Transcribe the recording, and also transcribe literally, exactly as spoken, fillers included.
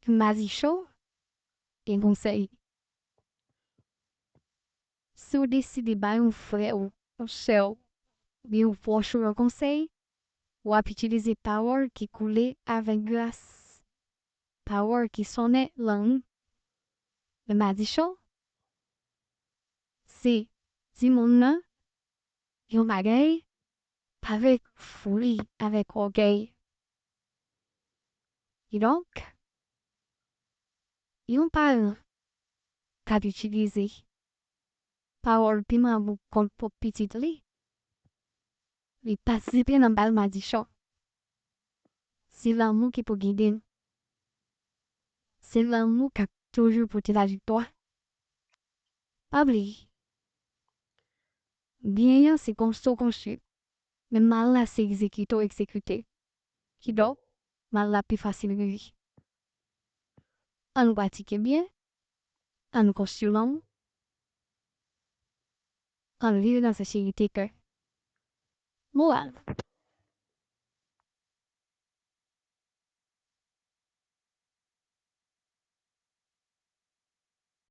Madichon, gen konsèy. Si w deside bay yon frè w, yon sè w, oubyen yon pwòch ou yon konsèy, w ap itilize pawòl ki koule avèk gras, pawòl ki sonnen lanmou. Men madichon, se di moun nan yon bagay avèk foli, avèk ògèy. Kidonk, yon paran k ap itilize pawòl piman bouk kont pwòp pitit li, li pa sipe nan bal madichon. Se lanmou ki pou gide n. Se lanmou k ap toujou pote laviktwa. Pa bliye, byen an se konstwi w konstwi, men mal la se egzekite w egzekite. Kidonk, mal la pi fasil rive. Ann pratike byen, ann konstwi lanmou, ann viv nan senserite kè. Moral,